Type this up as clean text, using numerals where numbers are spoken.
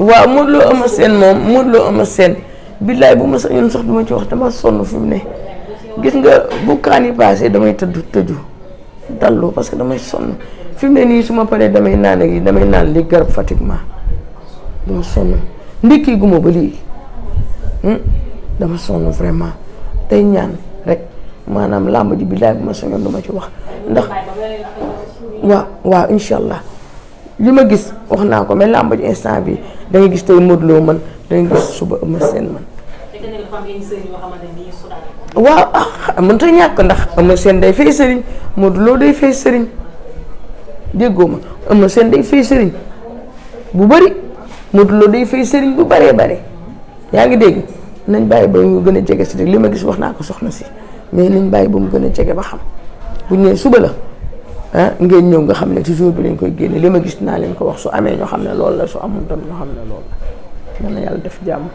waaw Modou Lo Eumeu Sène moom Modou Lo Eumeu Sène billaay bu ma sañoon sax duma ci wax dama sonn fi mu ne gis nga bu kaan yi passé damay tëju dallu parce que damay sonn fi mu ne nii su ma paree damay naan li garab fatiguement dama sonn ndékki guma ba lii dama sonn vraiment tey ñaan rek maanaam làmb ji billaay bu ma sañoon duma ci wax ndax waaw incha allah li ma gis wax naa ko mais làmb ji instant bi da ngay gis tey Modou Lo man da ngay gis suba Eumeu Sène man waaw mënut a ñàkk ndax Eumeu Sène day fay sëriñ Modou Lo day fay sëriñ déggoo ma Eumeu Sène day fay sëriñ bu bëri Modou Lo day fay sëriñ bu bëree bëri yaa ngi dégg nañ bàyyi ba mu gën a jege si rek li ma gis wax naa ko soxna si mais nañ bàyyi ba mu gën a jege ba xam bu ñu nee suba la ngeen ñëw nga xam ne ci jour bi lañ koy génne li ma gis naa leen ko wax su amee ñoo xam ne loolu la su amul tam ñoo xam ne loolu la yal na yàlla def jàmm.